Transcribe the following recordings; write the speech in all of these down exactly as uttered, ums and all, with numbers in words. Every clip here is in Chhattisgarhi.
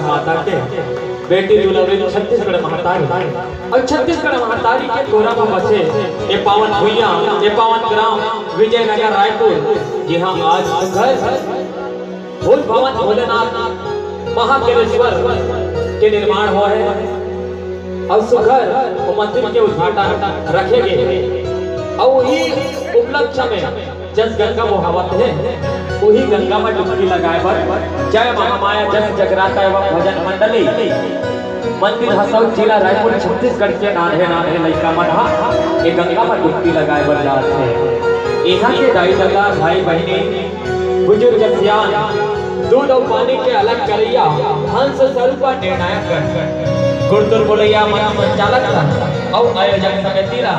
माता के बेटी दुलारी छत्तीसगढ़ महतारी, अउ छत्तीसगढ़ महतारी के कोरा म बसे ए पावन भुइयां, ए पावन ग्राम विजयनगर रायपुर, जिहां आज घर भूत भवन भोलेनाथ महाकेलेश्वर के निर्माण होय हे अउ सुघर वो मंदिर के उद्घाटन रखे गे हे। अउ उही उपलक्ष्य में जस गंगा बोहावत हे, उही गंगा में डुबकी लगाए बर जय महामाया जस जगराता एवं भजन मंडली मंदिर हसौद, जिला रायपुर, छत्तीसगढ़ के नान्हे नान्हे लइका मन ह ए गंगा में डुबकी लगाए बर जात हे। इहां के दाई ददा, भाई बहिनी, बुजुर्ग सियान, दूध अउ पानी के अलग करइया, हंस स्वरूप निर्णायक गण, गुरतुर बोलइया मंच संचालक गण अउ आयोजक समिति ला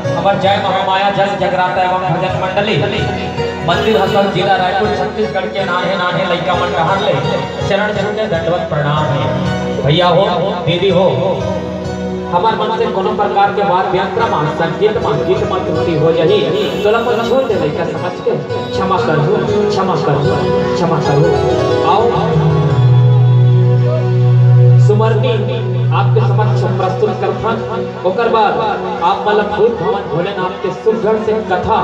हमर जय महामाया जस जगराता एवं भजन मंडली मंदिर हसौद, जिला रायपुर, छत्तीसगढ़ के नान्हे नान्हे लइका मन डहार ले चरण छू के दंडवत प्रणाम हे। भैया हो, दीदी हो, हमर मन से कोनो प्रकार के वाद्य यंत्र म, संगीत म, गीत म त्रुटि हो जाही, तोला मोर छोटे लइका समझ के क्षमा करहू, क्षमा करहू, क्षमा करहू। आओ, सुमरनी आपके समक्ष प्रस्तुत करथन, ओकर बाद आप मन ला भूत भवन भोलेनाथ के सुघर से कथा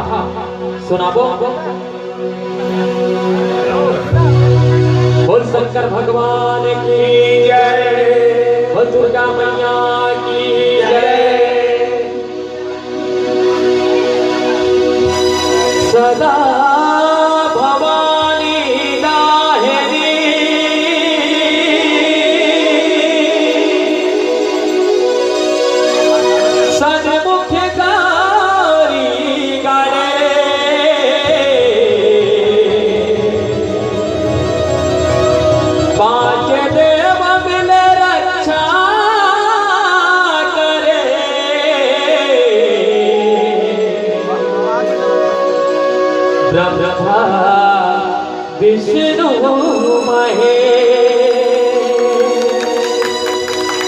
सुनाबो। बोल शंकर भगवान की जय, बोल दुर्गा मैया की जय। सदा भवानी दाहिनी, सन्मुख कारी गणे। पांच देव मिले रक्षा करे। ब्रह्मा विष्णु महेश।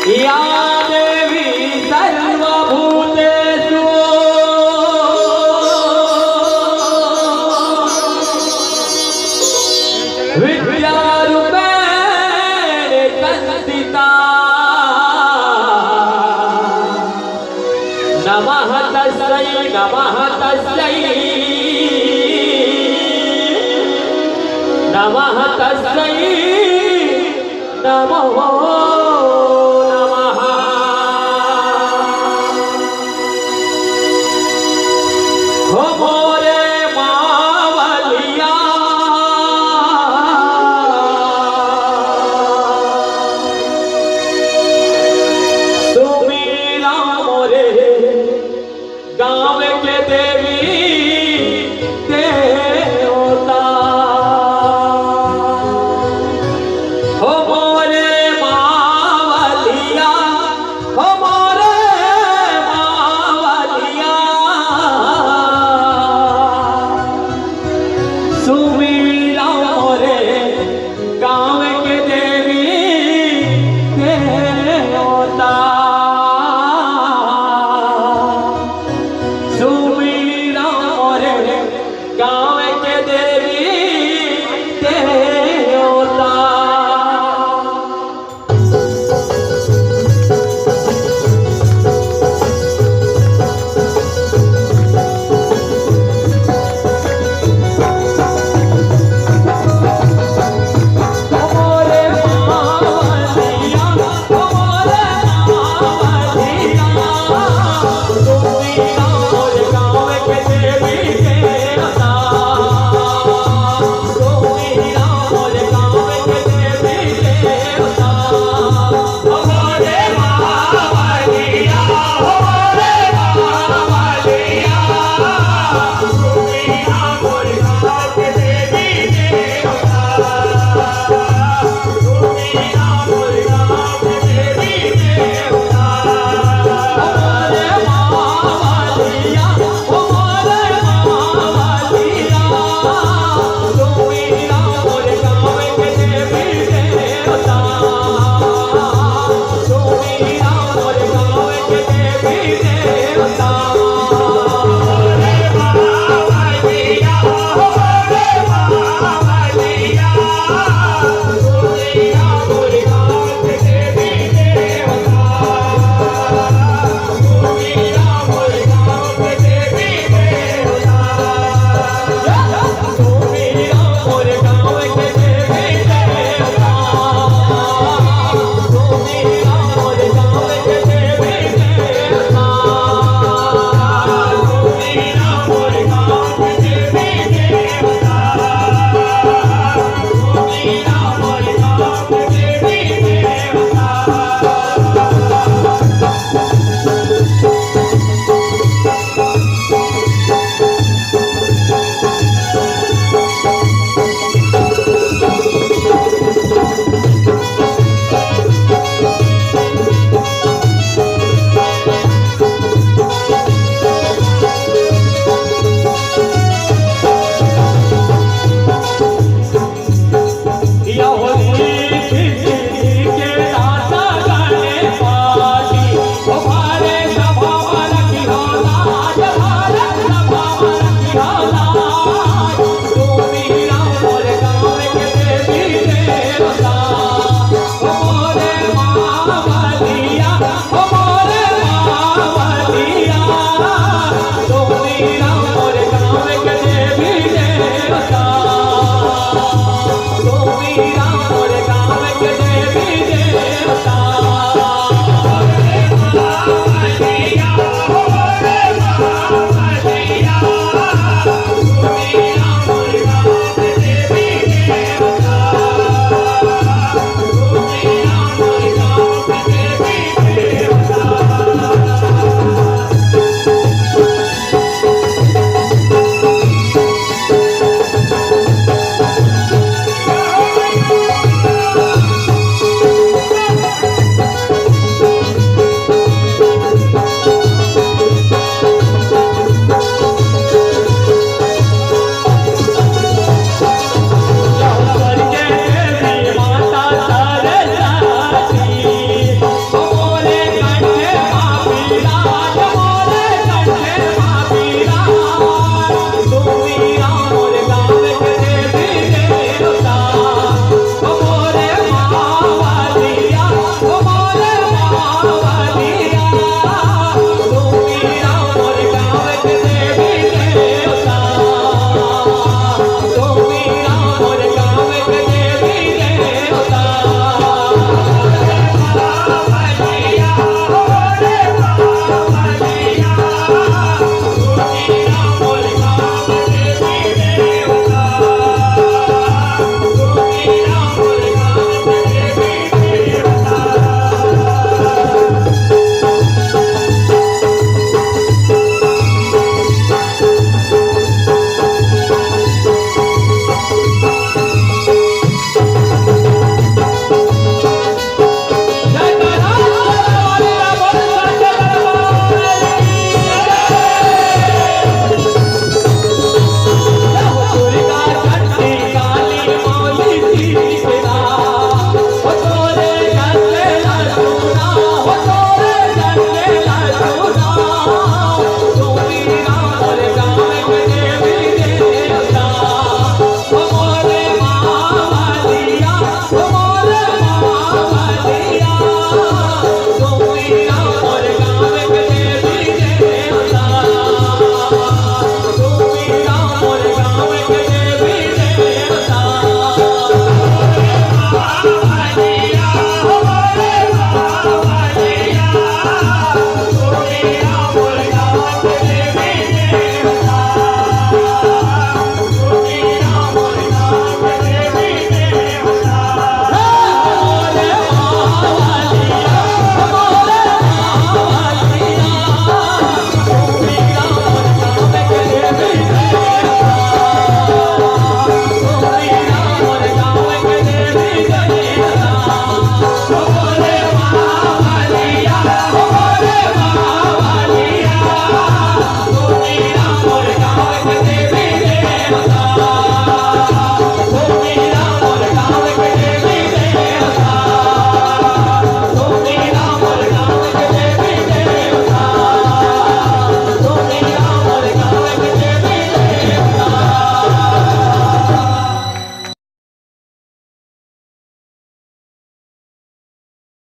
या देवी सर्वभूतेषु विद्यारूपेण संस्थिता। नमः तस्यै, नमः तस्यै, नमः तस्यै, नमो